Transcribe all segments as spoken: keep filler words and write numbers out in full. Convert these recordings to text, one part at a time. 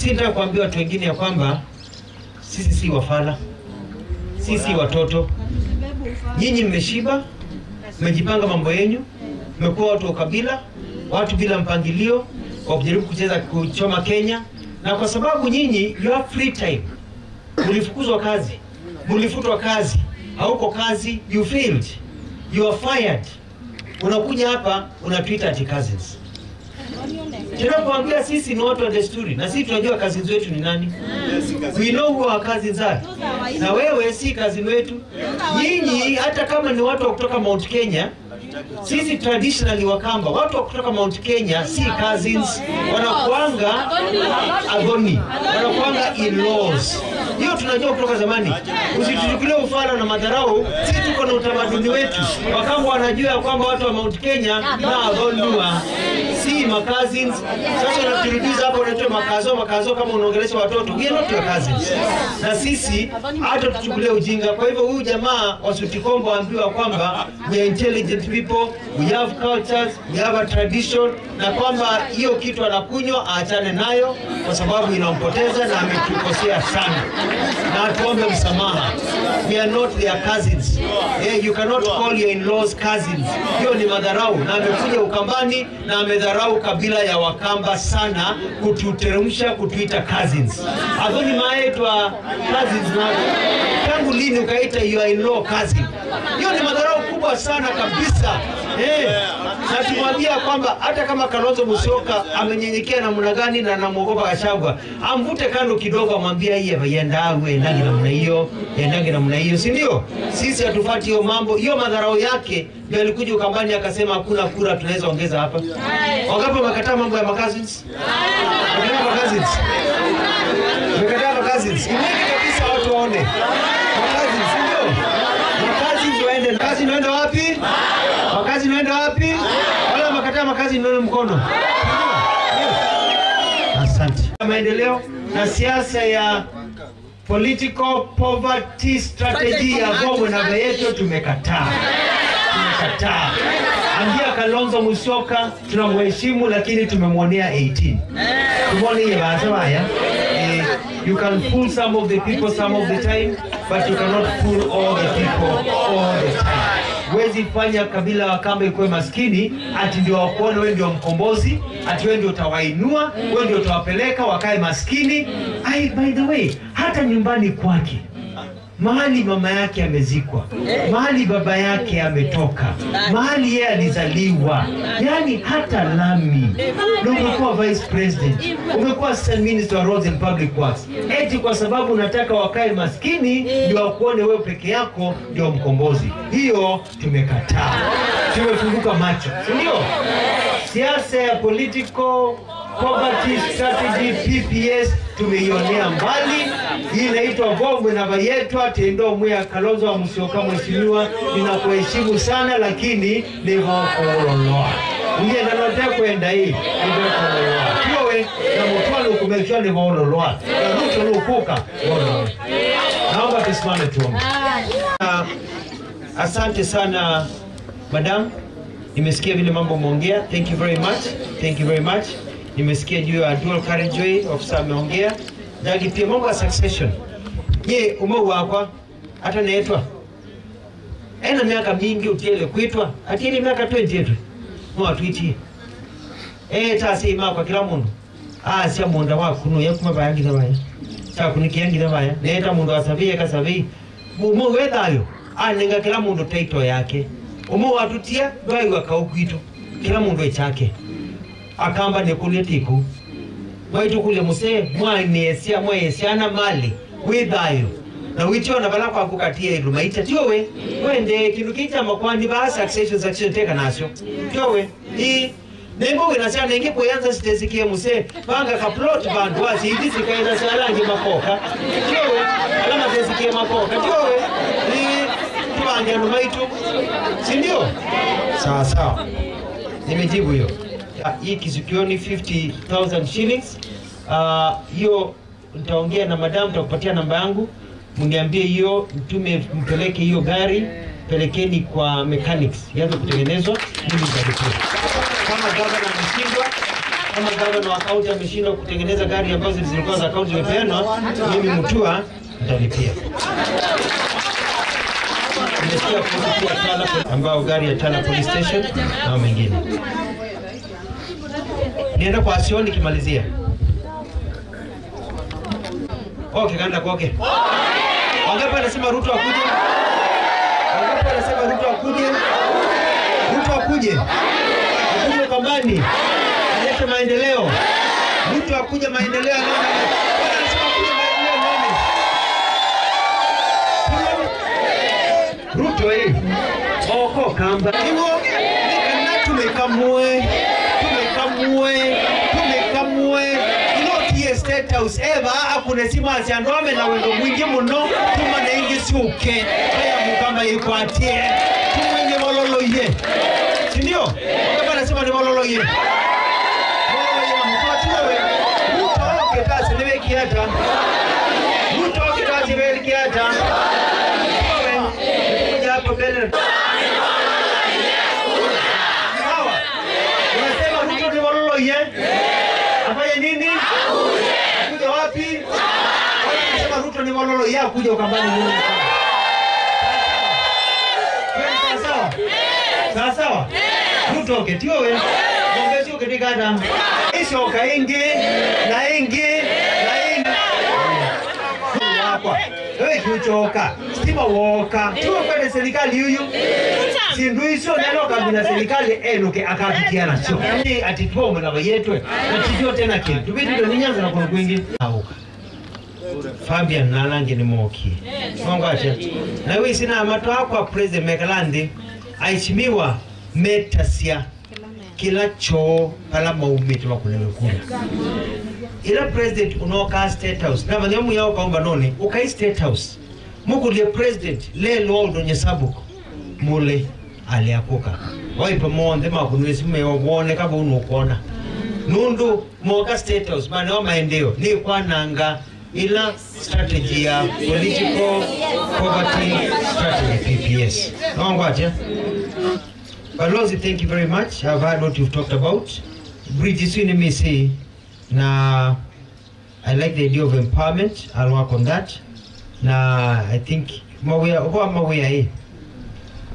Nataka kuambia watu wengine ya kwamba sisi si wafala, sisi si watoto. Nyinyi mmeshiba, mmejipanga mambo yenyu, mmekuwa watu wa ukabila, watu bila mpangilio, wa kujaribu kucheza, kuchoma Kenya. Na kwa sababu nyinyi, you have free time. Mlifukuzwa kazi, mlifutwa kazi, hauko kazi, you failed, you are fired. Unakuja hapa, unatuita ati cousins. Tunapoambia sisi ni watu wa desturi, na sisi tunajua cousins wetu ni nani. We know who our cousins are. Na wewe si cousin wetu. Nyinyi, hata kama ni watu wa kutoka Mount Kenya, sisi traditionally Wakamba, watu wa kutoka Mount Kenya si cousins, wanakuanga athoni, wanakuanga in-laws. Hiyo tunajua kutoka zamani. Usituchukulie ufala na madharau, sisi tuko na utamaduni wetu. Wakamba wanajua ya kwamba watu wa Mount Kenya na athonua, si ma cousins. Sasa unaturudiza hapo, unaitwa makazo, makazo kama unaongelesha watoto. We are not your cousins. Na sisi hata tuchukulie ujinga. Kwa hivyo huyu jamaa wa suti kombo ambiwa kwamba we are intelligent people, we have cultures, we have a tradition, na kwamba hiyo kitu anakunywa aachane nayo kwa sababu inampoteza na ametukosea sana, na tuombe msamaha. We are not their cousins. Eh, you cannot call your in-laws cousins. Hiyo ni madharau, na amekuja Ukambani na amedharau kabila ya Wakamba sana, kututeremsha, kutuita cousins. Athoni maitwa cousins na, tangu lini ukaita your in-law cousin? Hiyo ni madharau kubwa sana kabisa. Eh, na tumwambia kwamba hata kama Kalonzo Musyoka amenyenyekea namna gani na anamwogopa Gachagua, amvute kando kidogo, amwambie, "Aiye, yendangi namna hiyo, yendangi namna hiyo," si ndio? Sisi hatufuati hiyo mambo, hiyo madharau yake. Ndio alikuja Ukambani akasema hakuna kura tunaweza ongeza hapa. Wangapi wamekataa mambo ya ma cousins? Wamekataa ma cousins? Wamekataa ma cousins? Ni wengi kabisa, watu waone. Ma cousins, ndio? Ma cousins waende. Ma cousins waende wapi? Ma cousins waende wapi? Wale wamekataa ma cousins, nione mkono. Asante. Maendeleo na siasa ya political poverty strategy ya Gomwe na Veyeto tumekataa. Tumekataa. Ambia Kalonzo Musyoka tunamheshimu, lakini tumemwonea eighteen. Tumwoneye vaasa vaya. Eh, you can fool some of the people some of the time, but you cannot fool all the people all the time. Huwezi fanya kabila ya Wakamba ikuwe maskini ati ndio wakuone wewe ndio mkombozi, ati wewe ndio utawainua, wewe ndio utawapeleka wakae maskini. Ai, by the way, hata nyumbani kwake, mahali mama yake amezikwa, mahali baba yake ametoka, mahali yeye alizaliwa, yani hata lami. Na umekuwa vice president, umekuwa assistant minister wa roads and public works, eti kwa sababu unataka wakae maskini ndio wakuone wewe peke yako ndio mkombozi. Hiyo tumekataa. Tumefunguka macho, si ndio? Siasa ya political poverty strategy, P P S, tumeionea mbali. Hii inaitwa Gomwe na Veyeto, ati ndo mwĩa Kalonzo wa Musyoka, mheshimiwa, ninakuheshimu sana, lakini nĩvo kũũloloa. Ũyenda note kwenda ĩ, nĩvo kũũloloa. Tiowe, na mũtwano kumekwa nĩvo ũloloa. Na Ruto nũkũka, ũloloe. Naomba tusimame tuombe. Ah, asante sana, madam. Nimesikia vile mambo umeongea. Thank you very much. Thank you very much. Nimesikia juu ya dual carriageway, officer ameongea. Jagi pia mambo ya succession. Ye, umwe wakwa, hata netwa. Ena miaka mingi utiele kwitwa. Atiele miaka twenty yetu. No atwitie. Eh, tasi makwa kila mundu. Asya mũũnda waku nũya kuma vaya nginya vaya, kyakunĩkĩa nginya vaya. Neeta mũndũ wa savei eka savei. Ũmwe wĩ thayũ, anenga kĩla mũndũ taito yake. Ũmwe watũtia ndwaiwa kaũ kwitũ, kĩla mũndũ e kyake. Akamba nĩkũlye tĩkũ. Mwaitũkũlya mũsee, mwaneesya, mwaĩe syana malĩ, wĩ thayũ. Na wĩtiona vala kwaku katie ĩndũ maita. Tiowe, wendee kĩndũ kĩĩ kya makwani vaa succession, succession teka nasyo. Tiowe, ĩĩ. Nĩmbo wĩna syana ingĩ kũyanza sitesikie mũsee, vanga ka plot vandũ wa siti sikaĩla sya langi makoka. Tiowe, ala matesikie makoka. Tiowe, ni tuvange andũ maitũ. Si ndio? Sawa sawa. Nimejibu hiyo. Ah, hii kisikioni fifty thousand shillings. Ah, hiyo nitaongea na madam, nitakupatia namba yangu. Mniambie hiyo, mtume, mpeleke hiyo gari, pelekeni kwa mechanics, ianze kutengenezwa, mimi nitalipia. Kama gavana ameshindwa, Kama gavana wa kaunti ameshindwa kutengeneza gari ambazo zilikuwa za kaunti zimepeanwa, mimi Mutua nitalipia. Nimesikia kuhusu pia Tala, ambao gari ya Tala Police Station na mengine. Nienda kwa Asioni nikimalizia. Okay, kanda koke. Wangapi wanasema Ruto akuje? Wangapi wanasema Ruto akuje? Ruto akuje. Akuje Ukambani. Alete maendeleo. Ruto akuje maendeleo. Wanasema akuje maendeleo. Ruto, eh. Oko kamba. Iwo, nĩ kana tũmĩkamũe, tũmĩkamũe, tũmĩkamũe. Ĩno ti State House. Eva akune simu asya andũ ame na wendo mwingĩ mũno. Tuma na ingĩ syũke. Aya Mũkamba yĩkwatĩe. Tumwe nĩ vololoie. Si ndio? Eva nasema nĩ vololoie. Vololoie na mtu atiwe we. Ruto, ketasi nĩwĩkie ata? Ruto, ketasi nĩwĩkie ata? Kuja hapo mbele. Sawa. Unasema Ruto ni vololoie. Afanye nini? Akuje wapi? Unasema Ruto ni vololoie, akuje Ukambani nini? Kweli sawa sawa? Sawa sawa? Ruto ketiwe we. Ng'ombe sio ketikata. Icoka ingi, na ingi, na ingi. Wakwa. Wewe kiuchoka. Stima woka. Tuwe kwene serikali yuyu. Sindu icio neno kabila serikali enuke akafikia nacio. Ni ati tuwe mwana bayetwe. Na tujue tena kile. Tubidi ndo ninyanza na kono kwingi. Auka. Fabian na nangi ni moki. Mungu acha. Na wewe sina matwa kwa president mekala nthi. Aheshimiwa metasya kĩla kyoo vala maumĩte makũnĩwe kura. Ĩla president ũnookaa State House, na vanya mwĩa ũkaũmba nonĩ, ũkai State House. Mũkũlye president, lelwa ũndũ nyesabuku. Mũle, alĩ akũka. Waipa monthe makũnĩwe simu ĩyo, woneka vau nũkwona. Nũndũ moka State House, maneo maendeeo, nĩ kwananga ĩla strategy ya political poverty strategy, P P S. Nongwatya? Balozi, thank you very much. I've heard what you've talked about. Bridge isu nĩ mĩsĩ, na I like the idea of empowerment. I'll work on that. Na I think mawĩa, kwa mawĩa ĩ.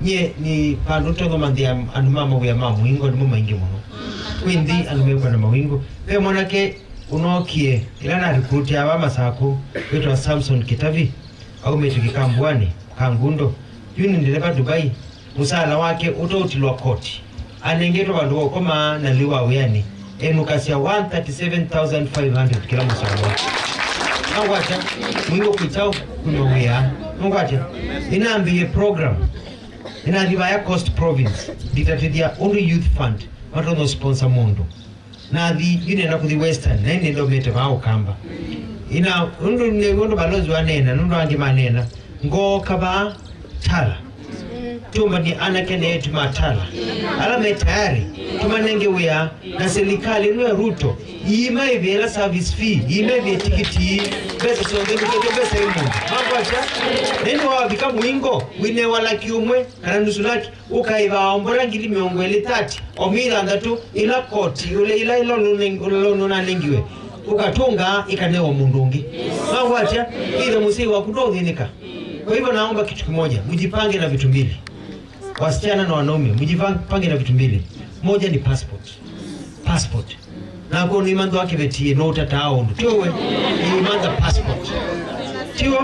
Nye nĩ vandũ tũthomanthĩa andũ ma mawĩa ma mũingo nĩmo maingĩ mũno. Kwĩ nthĩ andũ mekwa na mawingo. Ve mwanake ũnookie, ĩla na recruit ya va Masakũ, wĩtwa Samson Kĩtavi, aumĩte Kĩkambuanĩ, Kangundo. Yu nĩ ndereva Dubai. Mũsaala wake ũtautilwa koti. Anengetwe vandũ va ũkoma na lĩu wa wĩanĩ. Enũkasya one thirty-seven thousand five hundred kĩla mũsaala wake. Nongwatya, mwingo kwĩkyaũ kuma wĩa. Nongwatya, nĩnambĩĩe program. Nĩnathi vaya Coast Province, nditatĩthya ũndũ Youth Fund matonya sponsor mũndũ. Nathi, yu nenda kũthi Western, na ĩndĩ ndomete vaa Ũkamba. Ĩna, ũndũ nĩ, ũndũ balozi waneena, nũndũ angĩ maneena. Ngooka vaa Tala. Tũmbanie anake na eĩtu ma Tala. Ala me tayari, tũmanenge wĩa, na serikali ĩno ya Ruto, iima ĩvĩla service fee, iima ĩvĩe tikiti, mbesa syonthe, ndũkethye mbesa ĩ mũndũ. Mangwasya, na ĩndĩ wavika mũingo, wĩnewa laki ũmwe, kana nusu laki, ũkaĩva mbora ngili mĩongo ĩlĩ, thirty, o mĩthanthatũ, ĩla koti, ũla, ĩla, ĩla ũnũneng-, ũla ũnũnanengiwe, ũkatũnga ĩkanewa mũndũ ũngĩ. Mangwatya, either mũsyai waku no ũthĩnĩka. Kwa hivyo naomba kitu kimoja, mjipange na vitu mbili. Wasichana na wanaume, mjipange na vitu mbili. Moja ni passport. Passport. Nako nĩ mantha kĩveti no ũtataa ũndũ. Tiwe, nĩ mantha passport. Tiwe,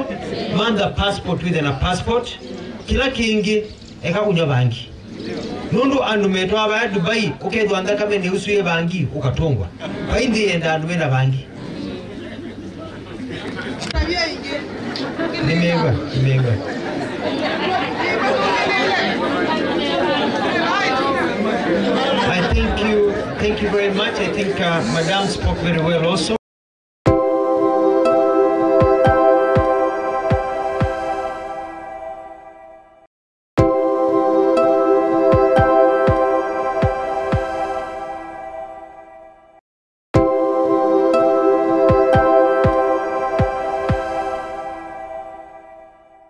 mantha passport, wĩthe na passport. Kĩla kĩngĩ, eka kũnywa vangi. Nũndũ andũ metwaa vaya Dubai, ũkethwa nthakame nĩ ũsu yĩ vangi, ũkatũngwa. Vai nthĩ yenda andũ mena vangi. Nĩmĩw'a, nĩmĩw'a. I thank you, thank you very much. I think, uh, Madam spoke very well also.